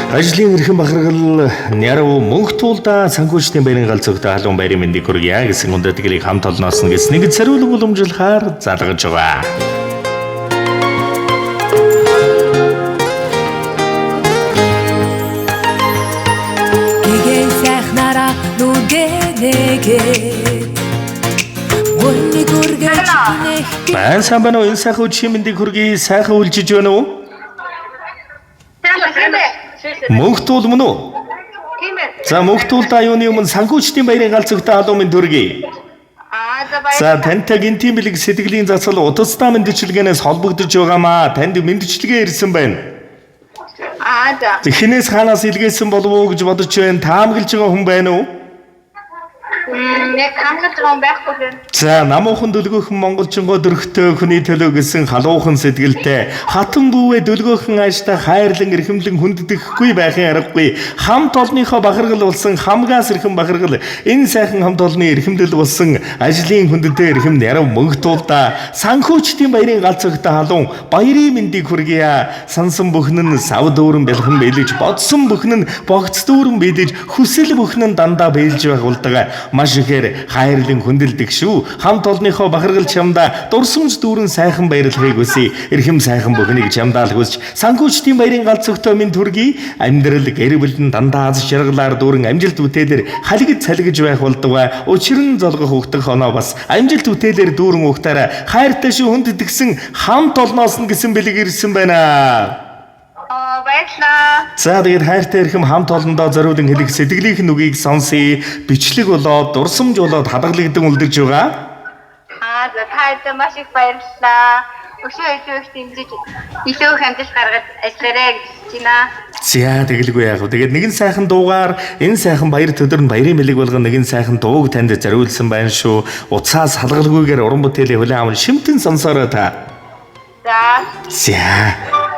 Ажлын эрхэм бахаргал нярав мөнх туулда санхүүжтийн баярын галз өгтө халуун баярын мэндийг хүргье гэсэн хүндэтгэлийг хамт олноос нь гэсэн нэг цариулан уламжлахаар залгаж байгаа. Гэгээ сайхнараа нүгэнэгээд гүрний гүргэж инех Байн сайн байна уу? Энэ сайхан үдшийн мэндийг хүргэе. Сайхан үлжиж байна уу? Мөнх туул мөн үү? Тийм ээ. За мөнх туулда юуны өмнө санхүүжтийн баярын галз өгтө халуун мэнд хүргэе. Аа за баярлалаа. За тантай гинтийн бэлэг сэтгэлийн засал утастай мэндчилгээнээс холбогдож байгаамаа. Танд мэндчилгээ ирсэн байна. Аа за. Хинээс хаанаас илгээсэн болов уу гэж бодож байна. Таамаглаж байгаа хүн байна уу? Яг хамгаалж байгаа хүн байхгүй шин. За намуухан дөлгөөхөн монголчингоо дөрхтөө хүний төлөө гэсэн халуухан сэтгэлтэй хатан бүүвээ дөлгөөхөн ааштай хайрлан эрхэмлэн хүндэтгэхгүй байхын аргагүй хамт олныхоо бахаргал болсон хамгаас эрхэм бахаргал энэ сайхан хамт олны эрхэмлэл болсон ажлын хүндтэй эрхэм нярав мөнх туулда санхүүчдийн баярын галз өгтө халуун баярын мэндийг хүргье. Сансан бүхэн нь сав дүүрэн бэлхэн биелэж, бодсон бүхэн нь богц дүүрэн биелэж, хүсэл бүхэн нь дандаа биелж байх болдог. Маш ихээр хайрлан хүндэлдэг шүү. Хамт олныхоо бахаргал чамдаа дурсамж дүүрэн сайхан баярлахыг хүсье. Эрхэм сайхан бүхнийг чамдаа л хүсч санхүүчдийн баярын галз өгтөө минь төргий. Амьдрал гэр бүл нь дандаа аз жаргалаар дүүрэн амжилт бүтээлэр халигж салгиж байх болдгоо. Учир нь золгох өгдөх оноо бас амжилт бүтээлэр дүүрэн угтаарай. Хайртай шүү хүндэтгсэн хамт олноос нь гэсэн бэлэг ирсэн байна. Аа баярлалаа. За тэгээд хайртай эрхэм хамт олондоо зориулан хэлэх сэтгэлийнх нь үгийг сонсъё. Бичлэг болоод дурсамж болоод хадгалагдан үлдэж байгаа. Аа за та хэдэн маш их баярлалаа. Өшөө илүү их дэмжиж илүү их амжилт гаргаж ажиллаарай гэж хүсэж байна. За тэгэлгүй яах вэ? Тэгээд нэгэн сайхан дуугаар энэ сайхан баяр төдөр нь баярын бэлэг болгон нэгэн сайхан дууг танд зориулсан байна шүү. Уцаас халгалгүйгээр уран бүтээлийн хүлээн аван шимтэн сонсоорой та. За. За.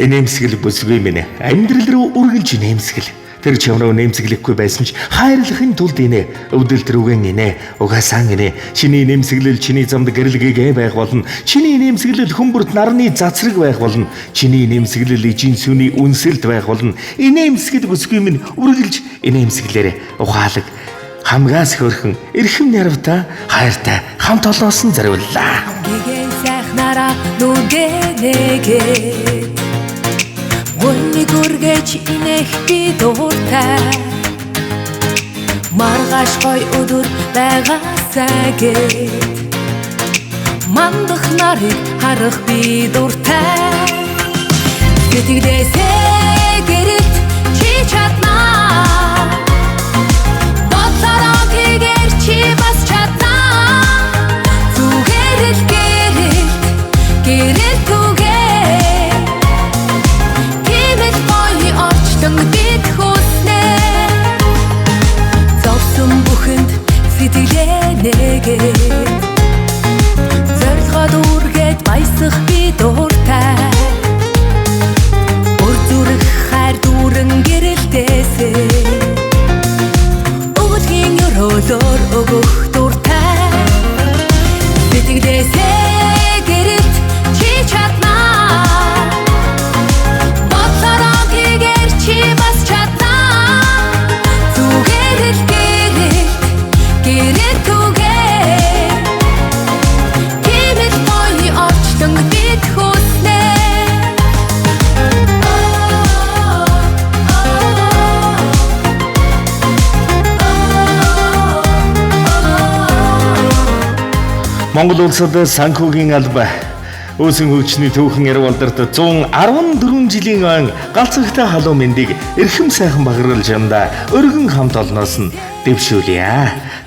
Инээмсэгэл бүсгүй минь амьдрал руу үргэлж инээмсэгэл. Тэр чам руу нэмсэглэхгүй байсан ч хайрлахын тулд инээ, өвдөлт рүүгэн инээ, угаасаа инээ. Чиний нэмсэглэл чиний замд гэрэлгээгээ байх болно. Чиний нэмсэглэл хүмүүрт нарны цацраг байх болно. Чиний нэмсэглэл ижийн сүний үнсэлт байх болно. Инээмсэгэл бүсгүй минь үргэлж инээмсэглээрээ ухаалаг хамгаас хөөрхөн эрхэм нярвта хайртай хамт олоос нь зориуллаа. Гэгээ сайхнараа нүгэнэгээд гүрний гүргэж инех би дуртай маргааш гой өдөр байгаасай гэд мандах нарыг харах би дуртай сэтгэлээсээ гэрэлт чи чаднаа бодлороо тэгэр чи бас чаднаа зүгээр л гэрэлт гэрэлт үгээ тийм л гоё орчлон бид хүснэ зовсон бүхэнд сэтгэлээ нэгээд зорилгоо дүүргээд баясах би дуртай өр зүрх хайр дүүрэн гэрэлтээсээ өгөлхийн өрөөлөөр өгөх дуртай сэтгэлээсээ гэрэлт чи чаднаа бодлороо тэгэр чи бас чаднаа зүгээр л гэрэлт гэрэлт үгээ тийм л гоё орчлон бид хүснэ. Монгол улсад санхүүгийн алба Үүсэн хөгжсөний түүхэн яруу алдарт 114 жилийн ойн галзагтай халуун мэндийг эрхэм сайхан бахаргал жамдаа өргөн хамт олноос нь дэвшүүлье.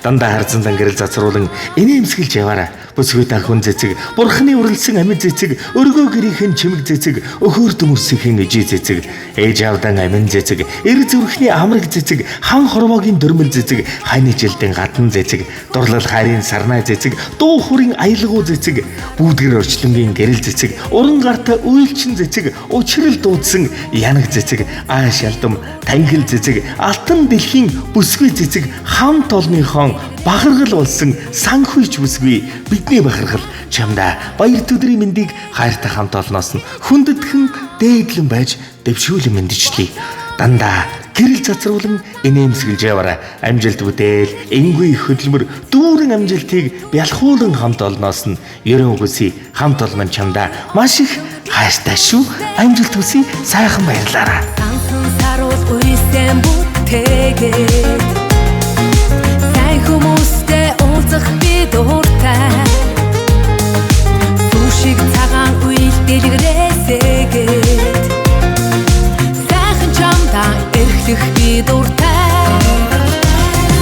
Дандаа харзандан гэрэл зацруулан инээмсэглэж яваарай. Бүсгүй та хүн цэцэг, бурхны үрэлсэн амьд цэцэг, өргөө гэрийнхэн чимэг цэцэг, өхөр төмөрсөхийн ижи цэцэг, ээж аавдан амин цэцэг, эр зүрхний амраг цэцэг, хан хорвоогийн дөрмөл цэцэг, хань жилдэн гадан цэцэг, дурлал хайрын сарнай цэцэг, дуу хүрийн аялгау цэцэг, бүүдгэр орчлонгийн гэрэл цэцэг, уран гартай уйлчин цэцэг, учрал дуудсан янаг цэцэг, ааш ялдам танхил цэцэг, алтан дэлхийн бүсгүй цэцэг, хамт олныхон бахаргал болсон санхүүч бүсгүй бидний бахархал чамдаа баяр төдрийн мэндийг хайртай хамт олноос нь хүндэтгэн дээдлэн байж дэвшүүлэн мэдчлээ. Дандаа гэрэл цацруулан инээмсэглэж яваарай. Амжилт бүтээл, энгүй хөдөлмөр, дүүрэн амжилтыг бялхуулан хамт олноос нь ерөн үгүйсий хамт олон чамдаа маш их хайртай шүү. Амжилт хүсье. Сайхан баярлаарай. Сансан саруул уйсан бүтээгээд сайн хүмүүстэй уулзах би дуртай. Сүү шиг цагаан үйл дэлгэрээсээгээд сайхан чамдаа эрхлэх би дуртай.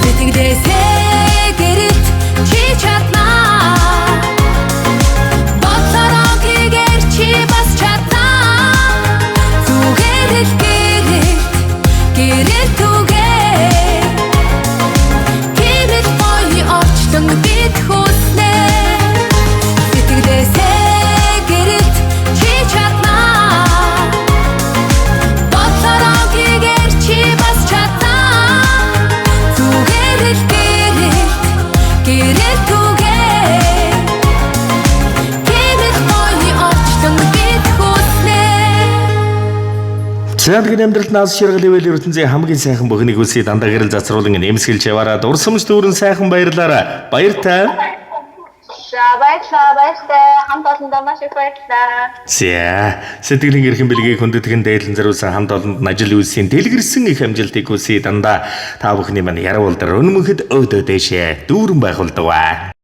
Сэтгэлээсээ гэрэлт чи чаднаа. Бодлороо гэгээр чи бас чаднаа. Зүгээр л гэрэлт, гэрэлт үгээ. Тийм л гоё орчлон бид хүснэ. Сэтгэлээсээ гэрэлт чи чаднаа. Бодлороо гэгээр чи бас чаднаа. Зүгээр л гэрэлт, гэрэлт үгээ. Тийм л гоё орчлон бид хүснэ. За тэгэхээр амьдралд наас шаргал ивэл ертөнцийн хамгийн сайхан бүхнийг хүсье. Дандаа гэрэл цацруулан нэмсгэлж яваарай. Дурсамж дүүрэн сайхан баярлаарай. Баяртай. За баярлалаа, баяртай. Хамт олондоо маш их баярлалаа. За сэтгэлийн эрхэм бэлгийг хүндэтгэн дээлэн зориулсан хамт олонд нь ажил үйлсийн дэлгэрсэн их амжилтыг хүсье. Дандаа та бүхний маань яравал дээр үнэ мөнхөд өөдөө дэшээ дүүрэн байх болдгоо.